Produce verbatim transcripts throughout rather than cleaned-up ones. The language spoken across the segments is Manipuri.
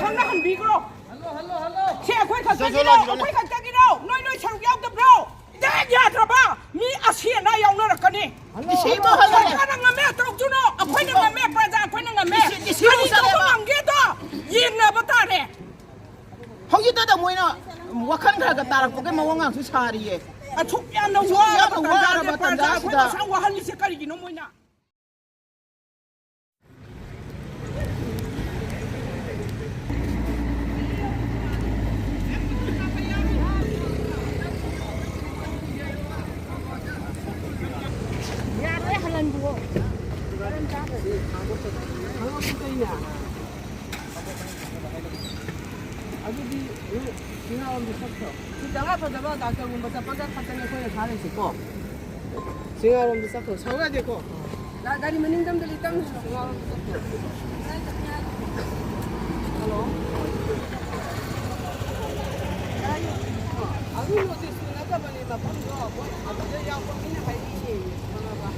ꯅꯪꯅ ꯍꯟꯕꯤꯈ꯭ꯔꯣ꯫ ꯁꯤ ꯑꯩꯈꯣꯏ ꯈꯛꯇꯒꯤꯔꯣ? ꯑꯩꯈꯣꯏ ꯈꯛꯇꯒꯤꯔꯣ? ꯅꯣꯏ ꯅꯣꯏ ꯁꯔꯨꯛ ꯌꯥꯎꯗꯕ꯭ꯔꯣ? ꯗꯦꯠ ꯌꯥꯗ꯭ꯔꯕ ꯃꯤ ꯑꯁꯤ ꯑꯅꯥ ꯌꯥꯎꯅꯔꯛꯀꯅꯤ꯫ ꯏꯁꯤꯡꯗꯣ ꯍꯜꯂꯛꯑꯦ꯫ ꯁꯔꯀꯥꯔꯅ ꯉꯝꯃꯦ, ꯇꯧꯖꯅꯣ꯫ ꯑꯩꯈꯣꯏꯅ ꯉꯝꯃꯦ, ꯄ꯭ꯔꯖꯥ ꯑꯩꯈꯣꯏꯅ ꯉꯝꯃꯦ꯫ ꯏꯁꯤꯡ, ꯏꯁꯤꯡ ꯀꯔꯤ ꯇꯧꯕ ꯍꯜꯂꯛꯑꯦꯕ꯫ ꯉꯝꯒꯦꯗꯣ ꯌꯦꯡꯅꯕ ꯇꯥꯔꯦ꯫ ꯍꯧꯖꯤꯛꯇꯗ ꯃꯣꯏꯅ ꯋꯥꯈꯜ ꯈꯔ ꯈꯔ ꯇꯥꯔꯛꯄꯒꯤ ꯃꯑꯣꯡ ꯉꯥꯛꯁꯨ ꯁꯥꯔꯤꯌꯦ꯫ ꯑꯁꯨꯛ ꯌꯥꯝꯅ ꯑꯁꯨꯛ ꯋꯥꯔꯕ ꯌꯥꯝꯅ ꯇꯥꯟꯖꯥꯁꯦ ꯋꯥꯔꯕ ꯄ꯭ꯔꯖꯥ ꯑꯩꯈꯣꯏ ꯇꯥꯟꯖꯥꯁꯤꯗ꯫ ꯃꯁꯥ ꯋꯥꯍꯜꯂꯤꯁꯦ ꯀꯔꯤꯒꯤꯅꯣ ꯃꯣꯏꯅ? ꯌꯥꯔꯣꯏ, ꯍꯜꯍꯟꯕꯤꯌꯣ꯫ ꯃꯔꯝ ꯆꯥꯗ꯭ꯔꯗꯤ꯫ ꯑꯗꯨꯗꯤ ꯅꯣꯏ ꯁꯤꯡꯉꯥꯔꯣꯝꯗ ꯆꯠꯈ꯭ꯔꯣ꯫ ꯁꯤ ꯇꯉꯥꯏ ꯐꯗꯕ ꯗꯥꯛꯇꯔꯒꯨꯝꯕ ꯆꯠꯄꯒ ꯈꯛꯇꯅꯦ ꯑꯩꯈꯣꯏꯅ ꯊꯥꯔꯤꯁꯦꯀꯣ꯫ ꯁꯤꯡꯉꯥꯔꯣꯝꯗ ꯆꯠꯈ꯭ꯔꯣ꯫ ꯁꯥꯎ ꯌꯥꯗꯦꯀꯣ꯫ ꯒꯥ-, ꯒꯥꯔꯤ ꯃꯅꯤꯡꯗ ꯑꯝꯗ ꯂꯤꯇꯪ ꯁꯤꯡꯉꯥꯔꯣꯝꯗ ꯆꯠꯈ꯭ꯔꯣ꯫ ꯍꯜꯂꯣ꯫ ꯑꯗꯨ ꯅꯣꯇꯤꯁꯇꯨ ꯅꯠꯇꯕꯅꯤ ꯃꯐꯝꯗꯣ꯫ ꯃꯣꯏ ꯑꯗꯨꯗ ꯌꯥꯎꯕ ꯃꯤꯅ ꯍꯥꯏꯔꯛꯏꯅꯦ꯫ ꯈꯪꯉꯕ?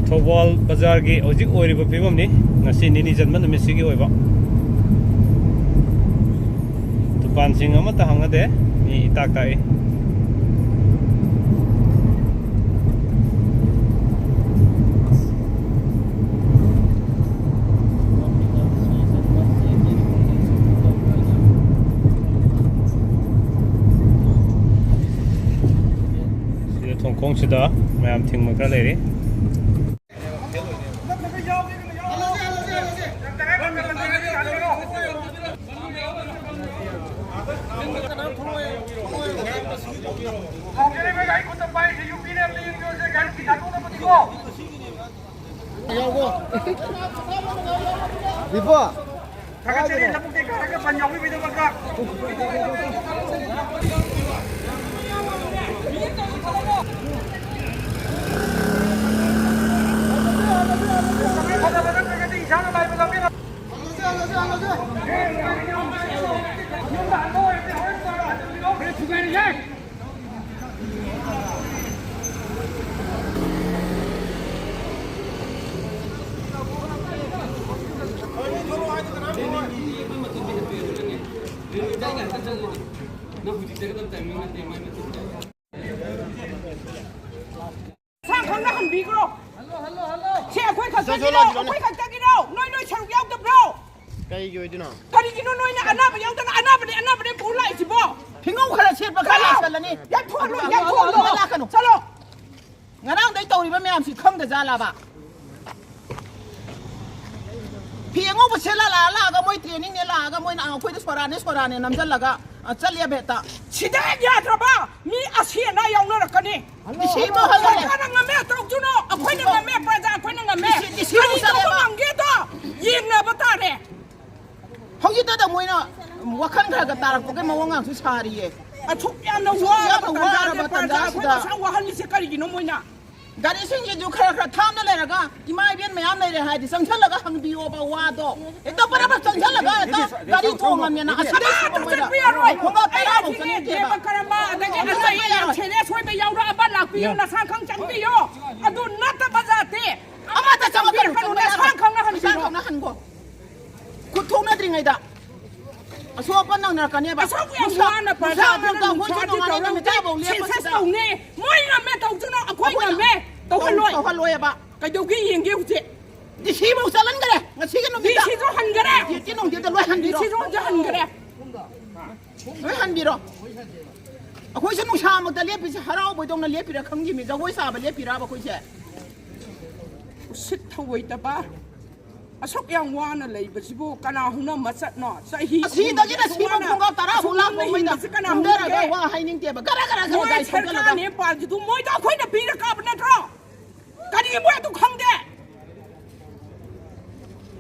ꯊꯧꯕꯥꯜ ꯕꯖꯥꯔꯒꯤ ꯍꯧꯖꯤꯛ ꯑꯣꯏꯔꯤꯕ ꯐꯤꯕꯝꯅꯤ, ꯉꯁꯤ ꯅꯤꯅꯤ ꯆꯟꯕ ꯅꯨꯃꯤꯠꯁꯤꯒꯤ ꯑꯣꯏꯕ꯫ ꯗꯨꯀꯥꯟꯁꯤꯡ ꯑꯃꯠꯇ ꯍꯥꯡꯅꯗꯦ, ꯃꯤ ꯏꯇꯥꯛ ꯇꯥꯛꯏ꯫ ꯁꯤꯗ ꯊꯣꯡꯈꯣꯡꯁꯤꯗ ꯃꯌꯥꯝ ꯊꯤꯡꯕ ꯈꯔ ꯂꯩꯔꯤ꯫ ꯍꯧꯖꯤꯛ ꯑꯩ ꯈꯨꯠꯇ ꯄꯥꯏꯔꯤꯁꯦ ꯌꯨ ꯄꯤꯅꯦ ꯑꯝꯇ ꯌꯦꯡꯕꯤꯌꯨꯁꯦ, ꯒꯥꯔꯤ ꯊꯥꯗꯣꯛꯅꯕꯅꯤꯀꯣ꯫ ꯗꯤꯄꯣ꯫ ꯊꯥꯒꯠꯆꯔꯤ, ꯂꯧꯕꯨꯛꯇꯒꯤ ꯀꯥꯔꯒ ꯕꯟ ꯌꯥꯎꯕꯤꯕꯒꯤꯗꯃꯛꯇ꯫ ꯁꯥ ꯈꯪꯅ ꯍꯟꯕꯤꯈ꯭ꯔꯣ꯫ ꯁꯤ ꯑꯩꯈꯣꯏ ꯈꯛꯇꯒꯤꯔꯣ? ꯑꯩꯈꯣꯏ ꯈꯛꯇꯒꯤꯔꯣ? ꯅꯣꯏ, ꯅꯣꯏ ꯁꯔꯨꯛ ꯌꯥꯎꯗꯕ꯭ꯔꯣ? ꯀꯩꯒꯤ ꯑꯣꯏꯗꯣꯏꯅꯣ? ꯀꯔꯤꯒꯤꯅꯣ ꯅꯣꯏꯅ ꯑꯅꯥꯕ ꯌꯥꯎꯗꯅ ꯑꯅꯥꯕꯅꯦ, ꯑꯅꯥꯕꯅꯦ ꯄꯨ ꯂꯥꯛꯏꯁꯤꯕꯣ? ꯐꯤꯉꯧ ꯈꯔ ꯁꯦꯠꯄ ꯈꯔ ꯆꯠꯂꯣ꯫ ꯂꯥꯛꯁꯜꯂꯅꯤ꯫ ꯌꯥꯝ ꯊꯣꯛꯍꯜꯂꯣ, ꯌꯥꯝ ꯊꯣꯛꯍꯜꯂꯣ꯫ ꯂꯥꯛꯀꯅꯨ꯫ ꯆꯠꯂꯣ꯫ ꯉꯔꯥꯡꯗꯩ ꯇꯧꯔꯤꯕ ꯃꯌꯥꯝꯁꯤ ꯈꯪꯗ ꯖꯥꯠꯂꯕ? ꯐꯤ ꯑꯉꯧꯕ ꯁꯦꯠꯂ ꯂꯥꯛꯑ, ꯂꯥꯛꯑꯒ ꯃꯣꯏ trainingꯅꯦ ꯂꯥꯛꯑꯒ ꯃꯣꯏꯅ ꯑꯩꯈꯣꯏꯗ ꯁꯣꯔꯥꯅꯦ, ꯁꯣꯔꯥꯅꯦ ꯅꯝꯁꯤꯜꯂꯒ, ꯑ, ꯆꯠꯂꯦꯕ ꯍꯦꯛꯇ꯫ ꯁꯤꯗ ꯍꯦꯛ ꯌꯥꯗ꯭ꯔꯕ ꯃꯤ ꯑꯁꯤ ꯑꯅꯥ ꯌꯥꯎꯅꯔꯛꯀꯅꯤ꯫ ꯗꯤ ꯁꯤ ꯃꯣ ꯍꯜꯂꯦ꯫ ꯁꯔꯀꯥꯔꯅ ꯉꯝꯃꯦ ꯇꯧꯖꯅꯣ, ꯑꯩꯈꯣꯏꯅ ꯉꯝꯃꯦ, ꯄ꯭ꯔꯖꯥ ꯑꯩꯈꯣꯏꯅ ꯉꯝꯃꯦ꯫ ꯗꯤ ꯁꯤ, ꯗꯤ ꯁꯤ ꯃꯣ ꯀꯔꯤ ꯇꯧꯕ ꯆꯠꯂꯦꯕ꯫ ꯉꯝꯒꯦꯗꯣ ꯌꯦꯡꯅꯕ ꯇꯥꯔꯦ꯫ ꯍꯧꯖꯤꯛꯇꯗ ꯃꯣꯏꯅ ꯋꯥꯈꯜ ꯈꯔ ꯈꯔ ꯇꯥꯔꯛꯄꯒꯤ ꯃꯑꯣꯡ ꯉꯥꯛꯁꯨ ꯁꯥꯔꯤꯌꯦ꯫ ꯑꯁꯨꯛ ꯌꯥꯝꯅ ꯑꯁꯨꯛ ꯋꯥꯔꯕ ꯌꯥꯝꯅ ꯇꯥꯟꯖꯥꯁꯦ ꯋꯥꯔꯕ ꯄ꯭ꯔꯖꯥ ꯑꯩꯈꯣꯏꯅ ꯇꯥꯟꯖꯥꯁꯤꯗ꯫ ꯑꯁꯨꯛ ꯋꯥꯍꯜꯂꯤꯁꯦ ꯀꯔꯤꯒꯤꯅꯣ ꯃꯣꯏꯅ? ꯒꯥꯔꯤꯁꯤꯡꯁꯤꯁꯨ ꯈꯔ ꯈꯔ ꯊꯥꯞꯅ ꯂꯩꯔꯒ ꯏꯃꯥ ꯏꯕꯦꯟ ꯃꯌꯥꯝ ꯂꯩꯔꯦ ꯍꯥꯏꯗꯤ ꯆꯪꯁꯤꯜꯂꯒ ꯍꯪꯕꯤꯌꯣꯕ ꯋꯥꯗꯣ꯫ ꯍꯦꯛꯇ ꯄꯔꯥ ꯄꯔꯥ ꯆꯪꯁꯤꯜꯂꯒ ꯍꯦꯛꯇ ꯒꯥꯔꯤ ꯇꯣꯡꯉꯝꯅꯦꯅ ꯑꯁꯤꯗ ꯀꯅꯥꯁꯨ ꯆꯠꯄ ꯌꯥꯔꯣꯏ꯫ ꯈꯣꯡꯒꯥꯎ ꯑꯩ ꯇꯔꯥꯃꯨꯛ ꯍꯥꯏꯁꯤꯅꯦ, ꯆꯪꯉꯛꯇꯦꯕ꯫ ꯗꯦꯕ ꯀꯔꯝꯕ ꯑꯗꯒꯤ ꯑꯃꯨꯛ ꯑꯅꯥ ꯆꯠꯄ ꯑꯌꯦꯛ ꯌꯥꯝ ꯌꯥꯔꯣꯏ꯫ Serious ꯑꯣꯏꯕ ꯌꯥꯎꯔꯛꯑꯕ ꯂꯥꯛꯄꯤꯌꯨ, ꯅꯁꯥ ꯈꯪ ꯆꯪꯕꯤꯌꯨ꯫ ꯑꯗꯨ ꯅꯠꯇꯕ ꯖꯥꯠꯇꯤ ꯑꯃꯠꯇ ꯑꯃꯠꯇ ꯆꯪꯉꯛꯀꯅꯨ, ꯄꯤꯔꯛꯀꯅꯨ, ꯆꯪꯕ ꯅꯁꯥ ꯌꯥꯔꯣꯏ꯫ ꯈꯪꯅ ꯅꯁꯥ ꯍꯟꯕꯤꯔꯣ꯫ ꯈꯪꯅ ꯍꯟꯒꯣ꯫ ꯈꯨꯠ ꯊꯣꯛꯅꯗ꯭ꯔꯤꯉꯩꯗ ꯑꯁꯣꯛ ꯑꯄꯟ ꯅꯪꯅꯔꯛꯀꯅꯦꯕ꯫ ꯑꯁꯨꯛ ꯌꯥꯝ ꯅꯨꯡꯁꯥ, ꯋꯥꯅ ꯅꯨꯡꯁꯥ ꯄ꯭ꯔꯖꯥ ꯑꯃꯨꯛ ꯑꯃꯅ ꯇꯧ, ꯍꯧꯖꯤꯛ ꯅꯨꯡꯁꯥꯁꯦ ꯅꯣꯡꯉꯥꯜꯂꯦ ꯇꯧꯔꯝꯗꯦ꯫ ꯅꯨꯃꯤꯠ ꯇꯥꯐꯥꯎ ꯂꯦꯞꯄꯁꯤꯗ꯫ Census ꯇꯧꯅꯤ꯫ ꯃꯣꯏ ꯉꯝꯃꯦ ꯇꯧꯗꯨꯅ ꯑꯩꯈꯣꯏ ꯑꯩꯈꯣꯏꯅ ꯉꯝꯃꯦ ꯇꯧꯍꯜꯂꯣꯏ꯫ ꯇꯧꯍꯜꯂꯣꯏꯕ꯫ ꯀꯩꯗꯧꯒꯦ ꯌꯦꯡꯒꯦ ꯍꯧꯖꯤꯛ꯫ ꯗꯤ ꯁꯤꯕꯨ ꯆꯠꯍꯟꯈ꯭ꯔꯦ ꯉꯁꯤꯒꯤ ꯅꯨꯃꯤꯠꯇ꯫ ꯗꯤ ꯁꯤꯁꯨ ꯍꯟꯈꯔꯦ꯫ ꯗꯤ ꯁꯤ ꯅꯨꯡꯊꯤꯜꯗ ꯂꯣꯏ ꯍꯟꯕꯤꯔꯣ꯫ ꯗꯤ ꯁꯤꯁꯨ ꯍꯟꯈꯔꯦ꯫ ꯂꯣꯏ ꯍꯟꯕꯤꯔꯣ꯫ ꯑꯩꯈꯣꯏꯁꯨ ꯅꯨꯡꯁꯥꯃꯛꯇ ꯂꯦꯞꯄꯤꯁꯦ ꯍꯔꯥꯎꯕꯩꯗꯧꯅ ꯂꯦꯞꯄꯤꯔꯥ ꯈꯪꯗꯦꯃꯤ꯫ ꯖꯒꯣꯏ ꯁꯥꯕ ꯂꯦꯞꯄꯤꯔꯕ ꯑꯩꯈꯣꯏꯁꯦ? ꯎꯁꯤꯠ ꯊꯧꯑꯣꯏꯗꯕ꯫ ꯑꯁꯨꯛ ꯌꯥꯝ ꯋꯥꯅ ꯂꯩꯕꯁꯤꯕꯨ ꯀꯅꯥ ꯍꯧꯅ ꯃꯆꯠꯅꯣ? ꯆꯍꯤ ꯑꯁꯤꯗꯒꯤꯅ ꯑꯍꯨꯝꯒꯤ ꯁꯤꯐꯥꯎ ꯑꯁꯨꯛ ꯋꯥꯅ ꯈꯣꯡꯒꯥꯎ ꯇꯔꯥ ꯑꯁꯨꯛ ꯐꯥꯎ ꯋꯥꯅ ꯂꯥꯛꯄ ꯃꯣꯏꯗ ꯍꯤꯡꯕꯁꯤ ꯀꯅꯥ ꯍꯧꯅꯒꯦ? ꯊꯨꯝꯗꯔꯒ ꯋꯥ ꯍꯥꯏꯅꯤꯡꯗꯦꯕ꯫ ꯒꯔ ꯒꯔ ꯒꯔ ꯃꯣꯏ ꯒꯥꯔꯤ ꯊꯧꯖꯤꯜꯂꯒ꯫ ꯁꯔꯀꯥꯔꯅꯦ ꯄꯥꯜꯂꯤꯗꯨ ꯃꯣꯏꯗ ꯑꯩꯈꯣꯏꯅ ꯄꯤꯔꯀꯥꯕ ꯅꯠꯇ꯭ꯔꯣ? ꯀꯔꯤꯒꯤ ꯃꯣꯏ ꯑꯗꯨ ꯈꯪꯗꯦ?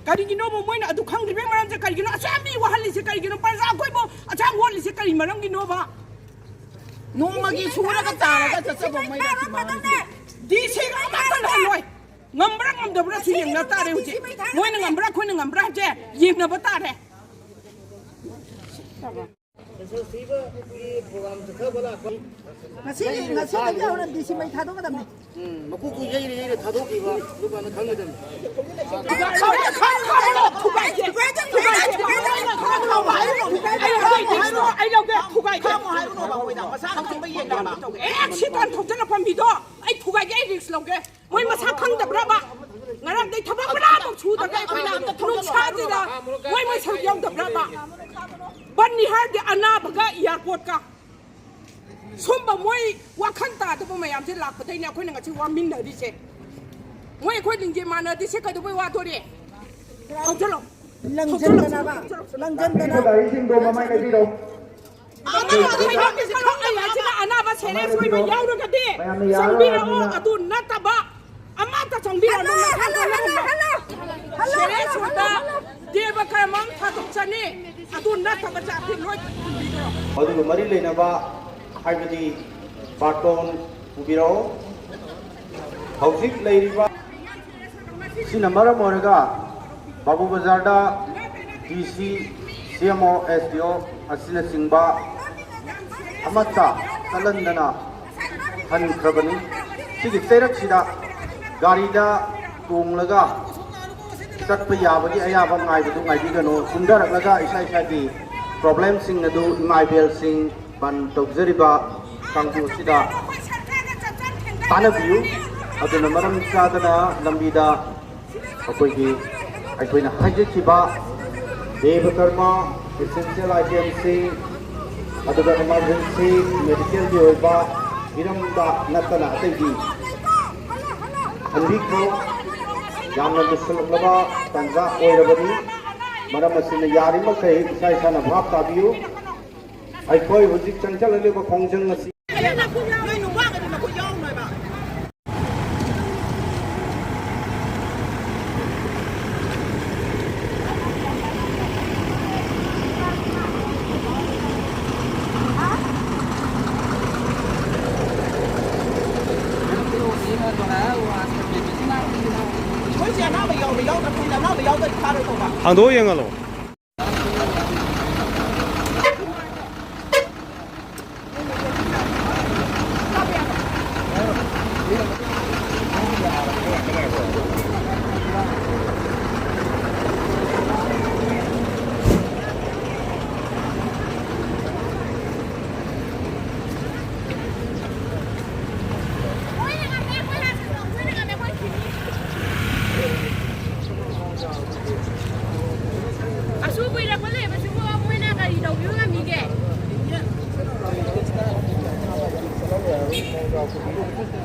ꯀꯔꯤꯒꯤꯅꯣꯕ ꯃꯣꯏꯅ ꯑꯗꯨ ꯈꯪꯗ꯭ꯔꯤꯕꯩ ꯃꯔꯝꯁꯦ ꯀꯔꯤꯒꯤꯅꯣ? ꯑꯁꯨꯛ ꯌꯥꯝ ꯃꯤ ꯋꯥꯍꯜꯂꯤꯁꯦ ꯀꯔꯤꯒꯤꯅꯣ? ꯄ꯭ꯔꯖꯥ ꯑꯩꯈꯣꯏꯕꯨ ꯑꯁꯨꯛ ꯌꯥꯝ ꯋꯥꯍꯜꯂꯤꯁꯦ ꯀꯔꯤ ꯃꯔꯝꯒꯤꯅꯣꯕ? ꯅꯣꯡꯃꯒꯤ ꯁꯨꯔꯒ ꯇꯥꯔꯒ ꯆꯠꯆꯕ ꯃꯣꯏꯅ ꯁꯤ ꯃꯥꯡꯍꯜꯂꯤꯁꯦ꯫ ꯗꯤ ꯁꯤ ꯑꯃꯠꯇ ꯂꯩꯍꯜꯂꯣꯏ꯫ ꯉꯝꯕ꯭ꯔꯥ ꯉꯝꯗꯕ꯭ꯔꯥꯁꯨ ꯌꯦꯡꯅ ꯇꯥꯔꯦ ꯍꯧꯖꯤꯛ꯫ ꯃꯣꯏꯅ ꯉꯝꯕ꯭ꯔꯥ ꯑꯩꯈꯣꯏꯅ ꯉꯝꯕ꯭ꯔꯥ ꯍꯥꯏꯕꯁꯦ ꯌꯦꯡꯅꯕ ꯇꯥꯔꯦ꯫ ꯉꯁꯤ, ꯉꯁꯤꯗꯒꯤ ꯍꯧꯅ ꯗꯤ ꯁꯤ ꯃꯩ ꯊꯥꯗꯣꯛꯀꯗꯕꯅꯤ꯫ ꯎꯝ, ꯃꯀꯣꯛꯇꯨ ꯌꯩꯔ ꯌꯩꯔ ꯊꯥꯗꯣꯛꯈꯤꯕ, ꯑꯗꯨꯀꯥꯟꯗ ꯈꯪꯒꯗꯕꯅꯤ꯫ ꯑꯦ, ꯁꯤ ꯇꯥꯟꯊꯣꯛꯆꯔꯛꯄ ꯃꯤꯗꯣ ꯑꯩ ꯊꯨꯒꯥꯏꯒꯦ, ꯑꯩ ꯔꯤꯛꯁ ꯂꯧꯒꯦ꯫ ꯃꯣꯏ ꯃꯁꯥ ꯈꯪꯗꯕ꯭ꯔꯕ? ꯉꯔꯥꯡꯗꯩ ꯊꯕꯛ ꯄꯨꯔꯥꯃꯛ ꯁꯨꯗ꯭ꯔꯒ ꯑꯩꯈꯣꯏꯅ ꯅꯨꯡꯁꯥꯁꯤꯗ ꯃꯣꯏ, ꯃꯣꯏ ꯁꯔꯨꯛ ꯌꯥꯎꯗꯕ꯭ꯔꯕ? ꯕꯟꯅꯤ ꯍꯥꯏꯔꯗꯤ ꯑꯅꯥꯕꯒ ꯑꯦꯌꯥꯔꯄꯣꯔꯠꯀ꯫ ꯁꯨꯝꯕ ꯃꯣꯏ ꯋꯥꯈꯜ ꯇꯥꯗꯕ ꯃꯌꯥꯝꯁꯦ ꯂꯥꯛꯄꯗꯩꯅꯦ ꯑꯩꯈꯣꯏꯅ ꯉꯁꯤ ꯋꯥꯃꯤꯟꯅꯔꯤꯁꯦ꯫ ꯃꯣꯏ ꯑꯩꯈꯣꯏ ꯂꯤꯡꯖꯦꯜ ꯃꯥꯟꯅꯗ꯭ꯔꯤꯁꯦ ꯀꯩꯗꯧꯕꯩ ꯋꯥꯗꯣꯔꯤ? ꯊꯧꯖꯜꯂꯣ꯫ ꯂꯪꯖꯟꯗꯅꯕ, ꯊꯧꯖꯜꯂꯣ꯫ ꯂꯪꯖꯟꯗꯅꯕ꯫ ꯒꯥꯔꯤꯁꯤꯡꯗꯣ ꯃꯃꯥꯏ ꯂꯩꯕꯤꯔꯣ꯫ ꯑꯅꯥꯕ ꯁꯦꯔꯤꯌꯁ ꯑꯣꯏꯕ ꯌꯥꯎꯔꯒꯗꯤ ꯃꯌꯥꯝꯅ ꯌꯥꯔꯣꯏ ꯆꯪꯕꯤꯔꯛꯑꯣ꯫ ꯍꯥꯏꯕꯅꯤꯅ꯫ ꯑꯗꯨ ꯅꯠꯇꯕ ꯑꯃꯠꯇ ꯆꯪꯕꯤꯔꯛꯑꯣ꯫ Hello, hello, hello, hello, hello, serious hello, ꯑꯣꯏꯕ ꯍꯜꯂꯣ꯫ ꯗꯦꯕ ꯀꯔꯃ ꯑꯃ ꯊꯥꯗꯣꯛꯆꯅꯤ꯫ ꯑꯗꯨ ꯅꯠꯇꯕ ꯖꯥꯇꯤ ꯂꯣꯏ ꯊꯤꯟꯕꯤꯈ꯭ꯔꯣ꯫ ꯃꯗꯨꯒ ꯃꯔꯤ ꯂꯩꯅꯕ ꯍꯥꯏꯕꯗꯤ ꯕꯥꯔꯇꯣꯟ ꯄꯨꯕꯤꯔꯛꯑꯣ꯫ ꯍꯧꯖꯤꯛ ꯂꯩꯔꯤꯕ ꯑꯁꯤꯅ ꯃꯔꯝ ꯑꯣꯏꯔꯒ ꯕꯥꯕꯨ ꯕꯖꯥꯔꯗ ꯗꯤ ꯁꯤ, ꯁꯤ ꯑꯦꯝ ꯑꯣ, ꯑꯦꯁ ꯗꯤ ꯑꯣ ꯑꯁꯤꯅꯆꯤꯡꯕ ꯑꯃꯠꯇ ꯆꯠꯍꯟꯗꯅ ꯍꯟꯈ꯭ꯔꯕꯅꯤ꯫ ꯁꯤꯒꯤ ꯆꯩꯔꯛꯁꯤꯗ ꯒꯥꯔꯤꯗ ꯇꯣꯡꯂꯒ ꯆꯠꯄ ꯌꯥꯕꯒꯤ ꯑꯌꯥꯕ ꯉꯥꯏꯕꯗꯨ ꯉꯥꯏꯕꯤꯒꯅꯨ꯫ ꯀꯨꯝꯊꯔꯛꯂꯒ ꯏꯁꯥ ꯏꯁꯥꯒꯤ ꯄ꯭ꯔꯣꯕ꯭ꯂꯦꯝꯁꯤꯡ ꯑꯗꯨ ꯏꯃꯥ ꯏꯕꯦꯜꯁꯤꯡ ꯕꯟ ꯇꯧꯖꯔꯤꯕ ꯀꯥꯡꯕꯨ ꯑꯁꯤꯗ ꯇꯥꯟꯅꯕꯤꯌꯨ꯫ ꯑꯗꯨꯅ ꯃꯔꯝ ꯆꯥꯗꯅ ꯂꯝꯕꯤꯗ ꯑꯩꯈꯣꯏꯒꯤ, ꯑꯩꯈꯣꯏꯅ ꯍꯥꯏꯖꯈꯤꯕ ꯗꯦꯕ ꯀꯔꯃ, ꯑꯦꯁꯦꯟꯁꯤꯌꯦꯜ ꯑꯥꯏꯇꯦꯝꯁꯤꯡ, ꯑꯗꯨꯒ ꯏꯃꯥꯔꯖꯦꯟꯁꯤ ꯃꯦꯗꯤꯀꯦꯜꯒꯤ ꯑꯣꯏꯕ ꯍꯤꯔꯝꯗ ꯅꯠꯇꯅ ꯑꯇꯩꯗꯤ ꯍꯟꯕꯤꯈ꯭ꯔꯣ꯫ ꯌꯥꯝꯅ ꯂꯨꯁꯜꯂꯛꯂꯕ ꯇꯥꯟꯖꯥ ꯑꯣꯏꯔꯕꯅꯤ꯫ ꯃꯔꯝ ꯑꯁꯤꯅ ꯌꯥꯔꯤꯃꯈꯩ ꯏꯁꯥ ꯏꯁꯥꯅ ꯚꯥꯞ ꯇꯥꯕꯤꯌꯨ꯫ ꯑꯩꯈꯣꯏ ꯍꯧꯖꯤꯛ ꯆꯪꯁꯤꯜꯂꯛꯂꯤꯕ ꯈꯣꯡꯖꯪ ꯑꯁꯤ ꯅꯣꯏ ꯅꯨꯄꯥꯒꯗꯤ ꯃꯈꯨꯠ ꯌꯥꯎꯔꯝꯃꯣꯏꯕ꯫ ꯃꯣꯏꯁꯦ ꯑꯅꯥꯕ ꯌꯥꯎꯕ ꯌꯥꯎꯗ꯭ꯔꯥ ꯈꯪꯗꯦ, ꯑꯅꯥꯕ ꯌꯥꯎꯗ꯭ꯔꯗꯤ ꯐꯥꯔꯣꯏ ꯇꯧꯕ꯫ ꯍꯥꯡꯗꯣꯛꯑ ꯌꯦꯡꯍꯜꯂꯣ꯫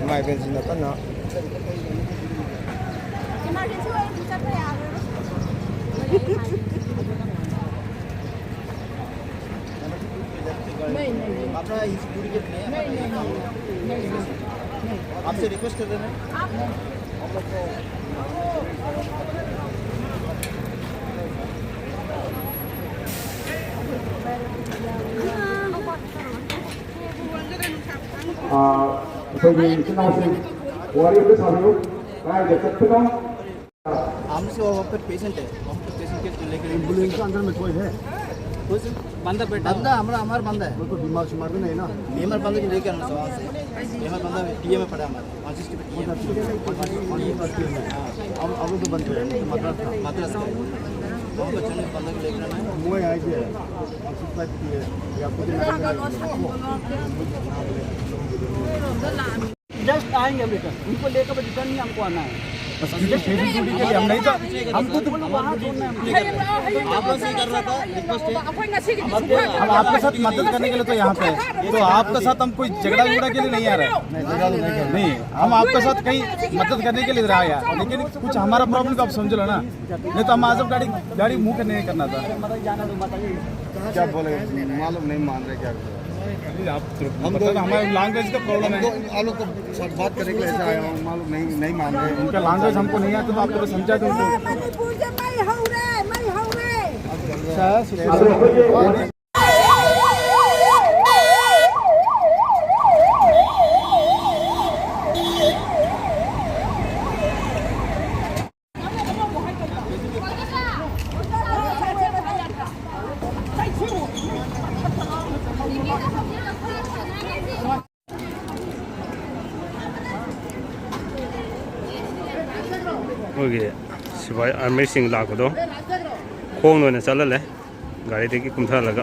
ꯏꯃꯥ ꯏꯕꯦꯟꯁꯤꯡꯅ ꯀꯟꯅ꯫ नहीं, नहीं, नहीं। आपसे रिक्वेस्ट कर रहे हैं। ꯑꯩꯈꯣꯏꯒꯤ ꯏꯆꯤꯟ ꯏꯅꯥꯎꯁꯤꯡ ꯋꯥꯔꯤ ꯑꯝꯇ ꯁꯥꯕꯤꯌꯨ꯫ ꯀꯗꯥꯏꯗ ꯆꯠꯄꯅꯣ? हम से वहाँ पे पेशेंट है, वहाँ पे पेशेंट के लेकर एम्बुलेंस के अंदर में कोई है? कुछ बंदा बैठा बंदा हमारा, हमारा बंदा है। वो तो बीमार सीमार भी नहीं ना? बीमार बंदा को लेकर आना वहाँ से। बीमार बंदा टीए में पड़ा हमारा, मानसिक टीए। हाँ। अब, अब तो बंद है, मद्रास का। मद्रास का। वहाँ पे चलने बंदा को लेकर आना है। वो है, आई है। मानसिक बात की है। ये आपको भी जस्ट आएंगे हम रिटर्न, उनको लेकर रिटर्न ही हमको आना है। बस ड्यूटी, ड्यूटी के लिए हम नहीं तो, हमको तो वहाँ छोड़ना है हमको। आप लोग से ही कर रहा था, रिक्वेस्ट है। हम आपके साथ मदद करने के लिए तो यहाँ पे हैं। तो आपके साथ हम कोई झगड़ा झगड़ा के लिए नहीं आ रहे हैं। नहीं, हम आपके साथ कहीं मदद करने के लिए रहा यार, लेकिन कुछ हमारा प्रॉब्लम तो आप समझ लो ना। नहीं तो हम आज गाड़ी, गाड़ी मुंह करने नहीं करना था। क्या बोले, मालूम नहीं, मान रहे क्या? नहीं, आप हम बता दो, हमारे लैंग्वेज का प्रॉब्लम है। आप लोग को साथ बात करने के लिए ऐसे आया हूँ, मालूम नहीं, नहीं मान रहे। उनका लैंग्वेज हमको नहीं आता, तो आप थोड़ा समझा दो उनको। मणिपुर से मैं हूँ रे, मैं हूँ रे। ꯑꯩꯈꯣꯏꯒꯤ ꯁꯤꯐꯥꯏ ꯑꯥꯔꯃꯤꯁꯤꯡ ꯂꯥꯛꯄꯗꯣ ꯈꯣꯡꯅ ꯑꯣꯏꯅ ꯆꯠꯍꯜꯂꯦ, ꯒꯥꯔꯤꯗꯒꯤ ꯀꯨꯝꯊꯍꯜꯂꯒ꯫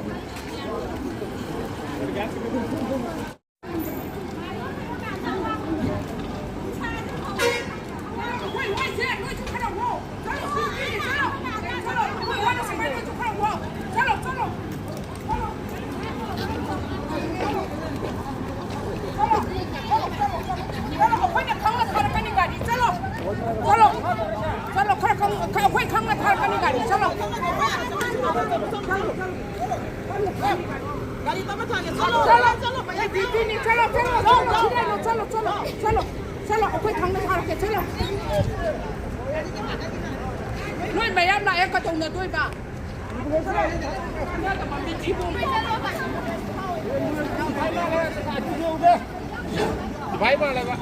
ꯆꯠꯂꯣ, ꯆꯠꯂꯣ, ꯑꯩꯈꯣꯏ ꯊꯪꯅ ꯊꯥꯔꯛꯀꯦ, ꯆꯠꯂꯣ꯫ ꯅꯣꯏ ꯃꯌꯥꯝ ꯂꯥꯛꯑꯦ, ꯀꯩꯗꯧꯅꯗꯣꯏꯕ? ꯚꯥꯏ ꯃꯥꯜꯂꯦꯕ꯫